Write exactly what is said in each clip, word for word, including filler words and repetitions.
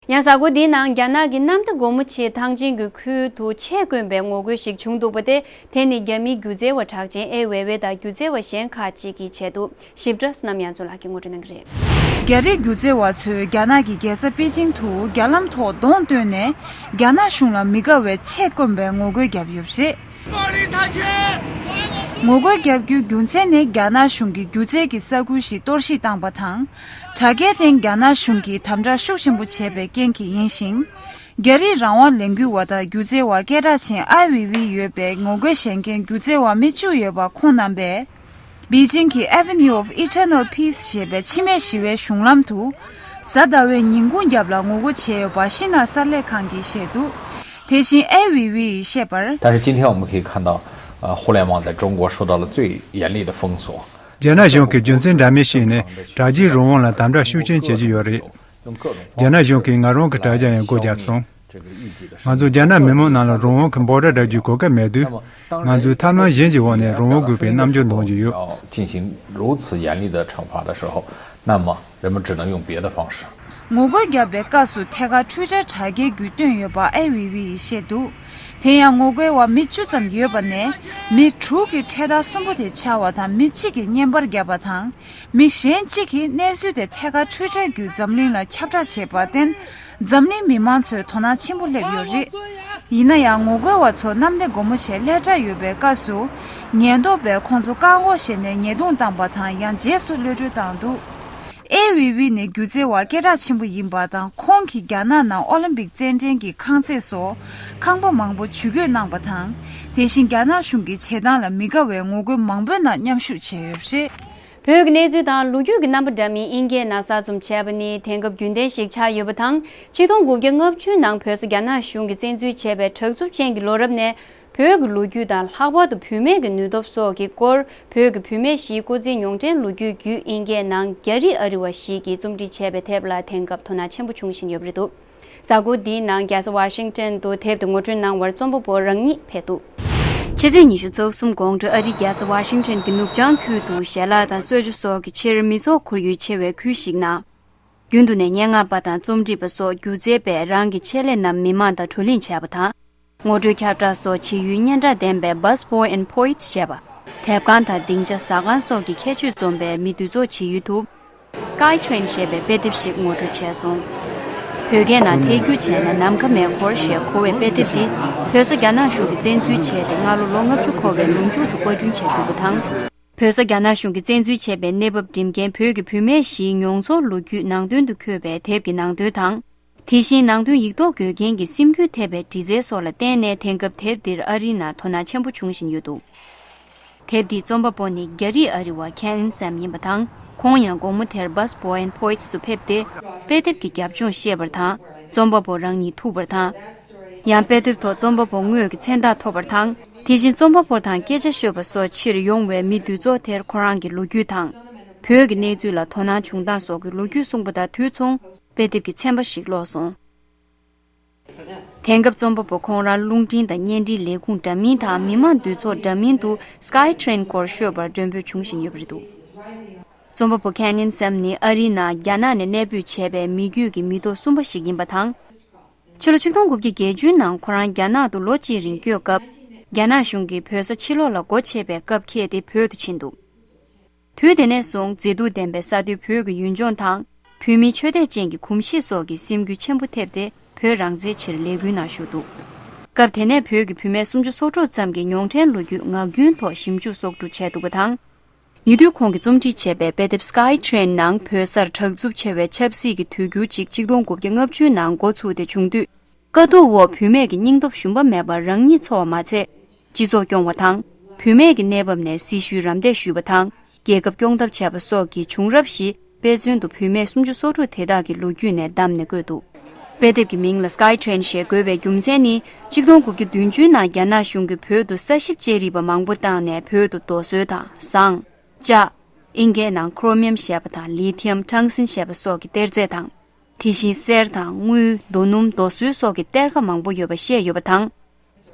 ཡང་གཟའ་འཁོར་འདིའི་ནང་རྒྱ་ནག་གི་གནམ་བདེ་སྒོ་མོ་ཆེའི་ཐང་ཆེན་གྱི་ཁུལ་དུ་ཆས་བསྐོན་པའི་ངོ་རྒོལ་ཞིག་བྱུང་འདུག་པ་སྟེ། དེ་ནི་རྒྱ་མིའི་སྒྱུ་རྩལ་བ་གྲགས་ཅན་ཨེ་ཝེ་ཝེ་དང་སྒྱུ་རྩལ་བ་གཞན་ཁག་ཅིག་གིས་བྱས་འདུག་ཞིབ་ཕྲ་བསོད་ནམས་དབྱངས་མཚོ་ལགས་ཀྱིས་ངོ་སྤྲོད་གནང་གི་རེད། རྒྱ་རིགས་སྒྱུ་རྩལ་བ་ཚོས་རྒྱ་ནག་གི་རྒྱལ་ས་པེ་ཅིང་དུ་རྒྱ་ལམ་ཐོག་གདོང་བསྟོད་ནས། རྒྱ་ནག་གཞུང་ལ་མི་དགའ་བའི་ཆས་བསྐོན་པའི་ངོ་རྒོལ་བརྒྱབ་ཡོད་པ་རེད། ངོ་རྒོལ་བརྒྱབ་རྒྱུའི་རྒྱུ་མཚན་ནི། རྒྱ་ནག་གཞུང་གིས་སྒྱུ་རྩལ་གྱི་ས་ཁུལ་ཞིག་གཏོར་བཤིག་བཏང་པ་དང་། དྲ་རྒྱའི་སྟེང་རྒྱ་ནག་གཞུང་གིས་དམ་དྲག་ཤུགས་ཆེན་པོ་བྱས་པའི་རྐྱེན་གྱིས་ཡིན་ཞིང་། རྒྱ་རིགས་རང་དབང་ལས་འགུལ་བ་དང་སྒྱུ་རྩལ་བ་སྐད་གྲགས་ཅན་ཨའེ་ཝེ་ཝེ་ཡོད་པའི་ངོ་རྒོལ་བྱེད་མཁན་སྒྱུ་རྩལ་བ་མི་བཅུ་ཡོད་པ་ཁོང་རྣམ་པས། པེ་ཅིང་གི་Avenue of Eternal Peace ཞེས་པའི་འཆི་མེད་ཞི་བའི་གཞུང་ལམ་དུ། གཟའ་ཟླ་བའི་ཉིན་གུང་རྒྱབ་ལ་ངོ་རྒོལ་བྱས་ཡོད་པ་ཤིན་ཧྭ་གསར་ལས་ཁང་གིས་བཤད་འདུག་དེ་བཞིན་ཨའེ་ཝེ་ཝེ་ཡིས་བཤད་པར། 但是今天我们可以看到，呃，互联网在中国受到了最严厉的封锁。རྒྱ་ནག་གཞུང་གིས་རྒྱུ་མཚན་འདྲ་མིན་བཤད་ནས་དྲ་རྒྱའི་རང་དབང་ལ་དམ་དྲག་ཤུགས་ཆེན་བྱེད་ཀྱི་ཡོད་རེད། རྒྱ་ནག་གཞུང་གིས་ང་རང་གི་དྲ་རྒྱ་ཡང་སྒོ་བརྒྱབ་སོང་། ང་ཚོ་རྒྱ་ནག་མི་མང་ནང་ལ་རང་དབང་གི་འབོད་སྒྲ་སྒྲོག་རྒྱུའི་གོ་སྐབས་མེད་དུས། ང་ཚོས་ཐབས་ལམ་གཞན་གྱི་འོག་ནས་རང་དབང་དགོས་པའི་རྣམ་འགྱུར་འདོན་གྱི་ཡོད། 进行如此严厉的惩罚的时候，那么人们只能用别的方式。 ངོ་རྒོལ་བརྒྱབ་པའི་སྐབས་སུ་ཐད་ཀར་Twitter་དྲ་རྒྱའི་བརྒྱུད་བཏོན་ཡོད་པ་ཨའེ་ཝེ་ཝེ་ཡིས་བཤད་འདུག་དེ་ཡང་ངོ་རྒོལ་བ་མི་བཅུ་ཙམ་ཡོད་པ་ནས། མི་དྲུག་གིས་འཕྲེད་དར་གསུམ་པོ་དེ་འཕྱར་བ་དང་། མི་གཅིག་གིས་བརྙན་པར་བརྒྱབ་པ་དང་། མི་གཞན་གཅིག་གིས་གནས་ཚུལ་དེ་ཐད་ཀར་Twitter་བརྒྱུད་འཛམ་གླིང་ལ་ཁྱབ་བསྒྲགས་བྱས་པར་བརྟེན། འཛམ་གླིང་མི་མང་ཚོའི་དོ་སྣང་ཆེན་པོ་སླེབས་ཡོད་རེད། ཡིན་ན་ཡང་ངོ་རྒོལ་བ་ཚོ་གནམ་བདེ་སྒོ་མོ་ཆེར་སླེབས་གྲབས་ཡོད་པའི་སྐབས་སུ། ཉེན་རྟོག་པས་ཁོང་ཚོ་བཀག་འགོག་བྱས་ནས་ཉེས་རྡུང་བཏང་པ་དང་། ཡང་རྗེས་སུ་གློད་གྲོལ་བཏང་འདུག་ཨའེ་ཝེ་ཝེ་ནི་སྒྱུ་རྩལ་བ་སྐད་གྲགས་ཆེན་པོ་ཡིན་པ་དང་། ཁོང་གིས་རྒྱ་ནག་ནང་ཨོ་ལིམ་པིག་རྩེད་འགྲན་གྱི་ཁང་བརྩེགས་སོགས་ཁང་པ་མང་པོ་ཇུས་འགོད་གནང་པ་དང་། དེ་བཞིན་རྒྱ་ནག་གཞུང་གི་བྱེད་སྟངས་ལ་མི་དགའ་བའི་ངོ་རྒོལ་མང་པོའི་ནང་མཉམ་ཞུགས་བྱས་ཡོད་པ་རེད། བོད་ཀྱི་གནས་ཚུལ་དང་ལོ་རྒྱུས་ཀྱི་རྣམ་པ་འདྲ་མིན་ཨིན་སྐད་ནང་གསར་རྩོམ་བྱས་པ་ནི་དེང་སྐབས་རྒྱུན་ལྡན་ཞིག་ཆགས་ཡོད་པ་དང་། ཆིག་སྟོང་དགུ་བརྒྱ་ལྔ་བཅུ་ནང་བོད་སོག་རྒྱ་ནག་གཞུང་གིས་བཙན་འཛུལ་བྱས་པའི་དྲག་རྩུབ་ཅན་གྱི་ལོ་རབས་ནས། བོད་ཀྱི་ལོ་རྒྱུས་དང་། ལྷག་པར་དུ་བུད་མེད་ཀྱི་ནུས་སྟོབས་སོགས་ཀྱི་སྐོར། བོད་ཀྱི་བུད་མེད་བཞིའི་སྐུ་ཚེའི་མྱོང་འདྲེན་ལོ་རྒྱུས་བརྒྱུད་ཨིན་སྐད་ནང་རྒྱ་རིགས་ཨ་རི་བ་ཞིག་གིས་རྩོམ་སྒྲིག་བྱས་པའི་དེབ་ལ་དེང་སྐབས་དོ་སྣང་ཆེན་པོ་བྱུང་བཞིན་ཡོད་པ་རེད་འདུག་གཟའ་འཁོར་འདིའི་ནང་རྒྱལ་ས་ཝ་ཤིང་ཊོན་དུ་དེབ་དེ་ངོ་སྤྲོད་གནང་བར་རྩོམ་པ་པོ་རང་ཉིད་ཕེབས་འདུག་ཕྱི་ཚེས་ཉི་ཤུ་རྩ་གསུམ་དགོང་དྲོ་ཨ་རིའི་རྒྱལ་ས་ཝ་ཤིང་ཊོན་གྱི་ནུབ་བྱང་ཁུལ་དུ་ཞལ་ལག་དང་གསོལ་ཇ་སོགས་ཀྱི་ཕྱིར་མི་ཚོགས་ཁོར་ཡུག་ཆེ་བའི་ཁུལ་ཞིག་ནང་། རྒྱུན་དུ་ནས་སྙན་ངག་པ་དང་རྩོམ་སྒྲིག་པ་སོགས་སྒྱུ་རྩལ་པས་རང་གི་ཆེད་ལས་རྣམས་མི་མང་དང་བགྲོ་གླེང་བྱས་པ་དང་། ངོ་སྤྲོད་ཁྱབ་བསྒྲགས་སོགས་བྱེད་ཡུལ་སྙན་གྲགས་ལྡན་པའི་Bus Boy and Poets ཞེས་པ། དེབ་ཁང་དང་སྡིངས་ཆ་ཟ་ཁང་སོགས་ཀྱི་ཁྱད་ཆོས་འཛོམས་པའི་མི་འདུས་ཚོགས་བྱེད་ཡུལ་དུ། Sky Train ཞེས་པའི་དཔེ་དེབ་ཞིག་ངོ་སྤྲོད་བྱས་སོང་། བོད་སྐད་ནང་ཐད་སྒྱུར་བྱས་ན་ནམ་མཁའ་མེ་འཁོར་ཞེས་གོ་བའི་དཔེ་དེབ་འདི། བོད་སོག་རྒྱ་ནག་གཞུང་གིས་བཙན་འཛུལ་བྱས་ཏེ་སྔ་ལོ་ལོ་ལྔ་བཅུ་འཁོར་བའི་ལོ་མཇུག་ཏུ་པར་སྐྲུན་བྱས་འདུག་པ་དང་། བོད་སོག་རྒྱ་ནག་གཞུང་གིས་བཙན་འཛུལ་བྱས་པའི་གནས་བབ་འགྲིམ་མཁན་བོད་ཀྱི་བུད་མེད་བཞིའི་མྱོང་ཚོར་ལོ་རྒྱུས་ནང་དོན་དུ་འཁོད་པའི་དེབ་ཀྱི་ནང་དོན་དང་། དེ་བཞིན་ནང་དོན་ཡིག་ཐོག་འགོད་མཁན་གྱི་སེམས་འགུལ་ཐེབས་པའི་འདྲི་རྩད་སོགས་ལ་བརྟེན་ནས་དེང་སྐབས་དེབ་འདིར་ཨ་རིའི་ནང་དོ་སྣང་ཆེན་པོ་བྱུང་བཞིན་ཡོད་འདུག་དེབ་འདིའི་རྩོམ་པ་པོ་ནི་རྒྱ་རིགས་ཨ་རི་བ་ཁེ་ནན་སེམ་ཡིན་པ་དང་། ཁོང་ཡང་དགོང་མོ་དེར་Bus Boy and Poets སུ་ཕེབས་ཏེ། དཔེ་དེབ་ཀྱི་རྒྱབ་ལྗོངས་ཤེས་པར་དང་། རྩོམ་པ་པོ་རང་ཉིད་ཐུག་པར་དང་། ཡང་དཔེ་དེབ་ཐོག་རྩོམ་པ་པོ་དངོས་ཀྱི་མཚན་རྟགས་ཐོབ་པར་དང་། དེ་བཞིན་རྩོམ་པ་པོ་དང་སྐད་ཆ་ཤོད་པ་སོགས་ཕྱིར་ཡོང་བའི་མི་འདུས་ཚོགས་དེར་ཁོ་རང་གི་ལོ་རྒྱུས་དང་། བོད་ཀྱི་གནས་ཚུལ་ལ་དོ་སྣང་བྱུང་སྟངས་སོགས་ཀྱི་ལོ་རྒྱུས་གསུངས་པ་དང་དུས་མཚུངས། དཔེ་དེབ་ཀྱི་ཚན་པ་ཞིག་ཀློག་སོང་། དེང་སྐབས་རྩོམ་པ་པོ་ཁོང་རང་རླུང་འཕྲིན་དང་བརྙན་འཕྲིན་ལས་ཁུངས་འདྲ་མིན་དང་མི་མང་འདུས་ཚོགས་འདྲ་མིན་དུ་Sky Train སྐོར་ཤོད་པར་མགྲོན་འབོད་བྱུང་བཞིན་ཡོད་པ་རེད་འདུག་རྩོམ་པ་པོ་ཁེ་ནན་སེམ་ནི་ཨ་རིའི་ནང་རྒྱ་ནག་ནས་གནས་སྤོས་བྱས་པའི་མི་རྒྱུད་ཀྱི་མི་ཐོག་གསུམ་པ་ཞིག་ཡིན་པ་དང་། ཕྱི་ལོ་ཆིག་སྟོང་དགུ་བརྒྱ་བརྒྱད་ཅུའི་ནང་ཁོ་རང་རྒྱ་ནག་ཏུ་ལོ་གཅིག་རིང་བསྐྱོད་སྐབས། རྒྱ་ནག་གཞུང་གིས་བོད་ས་ཕྱི་ལོགས་ལ་སྒོ་ཕྱེ་བའི་སྐབས་འཁེལ་ཏེ་བོད་དུ་ཕྱིན་འདུག་དུས་དེ་ནས་བཟུང་མཛེས་སྡུག་ལྡན་པའི་ས་མཐོའི་བོད་ཀྱི་ཡུལ་ལྗོངས་དང་། བོད་མིའི་ཆོས་དད་ཅན་གྱི་གོམས་གཤིས་སོགས་ཀྱིས་སེམས་འགུལ་ཆེན་པོ་ཐེབས་ཏེ་བོད་རང་བཙན་ཆེད་ལས་འགུལ་ནང་ཞུགས་འདུག་སྐབས་དེ་ནས་བོད་ཀྱི་བུད་མེད་སུམ་ཅུ་སོ་དྲུག་ཙམ་གྱིས་མྱོང་འཕྲིན་ལོ་རྒྱུས་ངག་རྒྱུན་ཐོག་ཞིབ་འཇུག་གསོག་སྒྲུབ་བྱས་འདུག་པ་དང་། ཉེ་དུས་ཁོང་གིས་རྩོམ་སྒྲིག་བྱས་པའི་དཔེ་དེབ་Sky Train ནང་བོད་སར་དྲག་རྩུབ་ཆེ་བའི་ཆབ་སྲིད་ཀྱི་དུས་འགྱུར་ཅིག་ཆིག་སྟོང་དགུ་བརྒྱ་ལྔ་བཅུའི་ནང་འགོ་ཚུགས་ཏེ་བྱུང་དུས། དཀའ་སྡུག་འོག་བུད་མེད་ཀྱི་སྙིང་སྟོབས་ཞུམ་པ་མེད་པར་རང་ཉིད་འཚོ་བ་མ་ཚད། སྤྱི་ཚོགས་སྐྱོང་བ་དང་། བུད་མེད་ཀྱི་གནས་བབ་ནས་སྲི་ཞུའི་རམ་འདེགས་ཞུས་པ་དང་། རྒྱལ་ཁབ་སྐྱོང་ཐབས་བྱས་པ་སོགས་ཀྱི་བྱུང་རབས་བཞི་དཔེ་མཚོན་དུ་བུད་མེད་སུམ་ཅུ་སོ་དྲུག་དེ་དག་གི་ལོ་རྒྱུས་ནས་བདམས་ནས་བཀོད་འདུག་དཔེ་དེབ་ཀྱི་མིང་ལ་Sky Train ཞེས་འགོད་པའི་རྒྱུ་མཚན་ནི། ཆིག་སྟོང་དགུ་བརྒྱ་བདུན་ཅུའི་ནང་རྒྱ་ནག་གཞུང་གིས་བོད་དུ་ས་ཞིབ་དཔྱད་རིག་པ་མང་པོ་བཏང་ནས་བོད་དུ་རྡོ་སོལ་དང་ཟངས། ལྕགས། ཨིན་སྐད་ནང་Chromium ཞེས་པ་དང་Lithium Tungsten ཞེས་པ་སོགས་ཀྱི་གཏེར་རྫས་དང་། དེ་བཞིན་གསེར་དང་དངུལ། རྡོ་སྣུམ། རྡོ་སོལ་སོགས་ཀྱི་གཏེར་ཁ་མང་པོ་ཡོད་པ་བཤད་ཡོད་པ་དང་།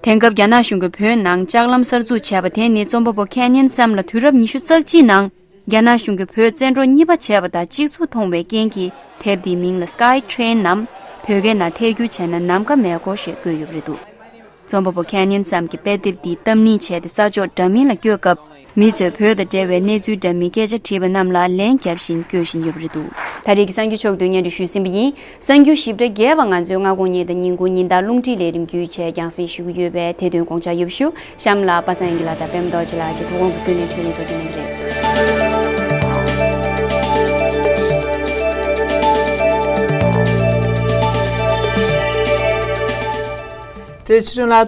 དེང་སྐབས་རྒྱ་ནག་གཞུང་གིས་བོད་ནང་ལྕགས་ལམ་གསར་འཛུགས་བྱས་པ་དེ་ནི་རྩོམ་པ་པོ་ཁེ་ཉན་སམ་ལ་དུས་རབས་ཉི་ཤུ་རྩ་གཅིག་ནང་རྒྱ་ནག་གཞུང་གིས་བོད་བཙན་འཕྲོག་གཉིས་པ་བྱས་པ་དང་གཅིག་མཚུངས་མཐོང་བའི་རྐྱེན་གྱིས་དེབ་འདིའི་མིང་ལ་Sky Train ནམ་ བོད་སྐད་ནང་ཐད་སྒྱུར་བྱས་ན་ནམ་མཁའ་མེ་འཁོར་ཞེས་བཀོད་ཡོད་པ་རེད་འདུག་རྩོམ་པ་པོ་Canyon Sam གྱིས་དཔེ་དེབ་འདིའི་བཏབ་གནང་བྱས་ཏེ་ས་ཕྱོགས་འདྲ་མིན་ལ་བསྐྱོད་སྐབས། མི་ཚོས་བོད་དང་འབྲེལ་བའི་གནས་ཚུལ་འདྲ་མིན་སྐད་ཆ་དྲིས་པ་རྣམས་ལ་ལན་བརྒྱབ་བཞིན་བསྐྱོད་བཞིན་ཡོད་པ་རེད་འདུག་ད་རེས་ཀྱི་གསར་འགྱུར་ཕྱོགས་བསྡུས་སྙན་སྒྲོན་ཞུས་ཟིན་པ་ཡིན། གསར་འགྱུར་ཞིབ་ཕྲ་རྒྱས་པ་ང་ཚོའི་སྔ་དགོང་ཉིན་དང་ཉིན་གུང་ཉིན་ལྟར་རླུང་འཕྲིན་ལས་རིམ་བརྒྱུད་བྱས་རྒྱང་སྲིང་ཞུ་གི་ཡོད་པས་དེ་དོན་དགོངས་འཇགས་ཡོད་པ་ཞུ། གཤམ་ལ་པ་སངས་དབྱངས་སྐྱིད་ལགས་དང་པད་མ་རྡོ་རྗེ་ལགས་ཀྱིས་དོ་དགོང་གི་བརྒྱུད་ལས་འཕྲིན་ལས་ཚོགས་ཆུང་གནང་གི་རེད། བཀྲ་ཤིས་ཆོས་སྒྲོན་ལགས།